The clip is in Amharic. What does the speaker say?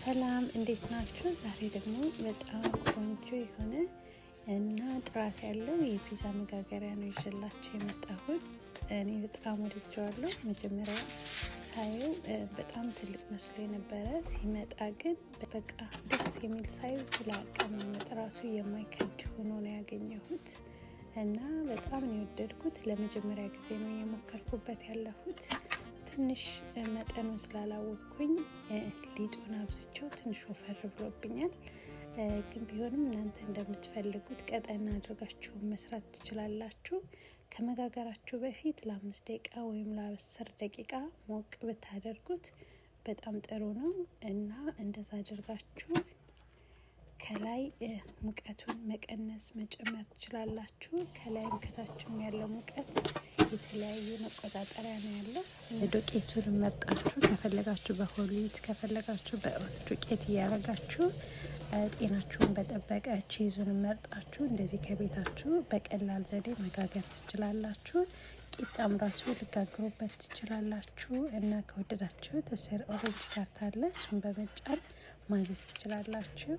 ሰላም እንዴት ናችሁ? ዛሬ ደግሞ በጣም ቆንጆ የሆነ እና ጥራት ያለው የፒዛ መጋገሪያ ነው ይዤላችሁ የመጣሁት። እኔ በጣም ወድጀዋለሁ። መጀመሪያ ሳየው በጣም ትልቅ መስሎ የነበረ፣ ሲመጣ ግን በቃ ደስ የሚል size፣ ለአቀማመጥ ራሱ የማይከብድ ሆኖ ነው ያገኘሁት እና በጣም ነው የወደድኩት። ለመጀመሪያ ጊዜ ነው የሞከርኩበት ያለሁት። ትንሽ መጠኑን ስላላወቅኩኝ ሊጡን አብዝቼው ትንሽ ወፈር ብሎብኛል። ግን ቢሆንም እናንተ እንደምትፈልጉት ቀጠን አድርጋችሁ መስራት ትችላላችሁ። ከመጋገራችሁ በፊት ለ5 ደቂቃ ወይም ለ10 ደቂቃ ሞቅ ብታደርጉት በጣም ጥሩ ነው እና እንደዛ አድርጋችሁ ከላይ ሙቀቱን መቀነስ መጨመር ትችላላችሁ። ከላይም ከታችም ያለው ሙቀት የተለያየ መቆጣጠሪያ ነው ያለው። ዱቄቱን መርጣችሁ ከፈለጋችሁ በ whole wheat፣ ከፈለጋችሁ በ oat ዱቄት እያረጋችሁ፣ ጤናችሁን በጠበቀ cheese ኡን መርጣችሁ እንደዚህ ከቤታችሁ በቀላል ዘዴ መጋገር ትችላላችሁ። ቂጣም ራሱ ልትጋግሩበት ትችላላችሁ እና ከወደዳችሁ ከስር orange cart አለ፣ እሱን በመጫን ማዘዝ ትችላላችሁ።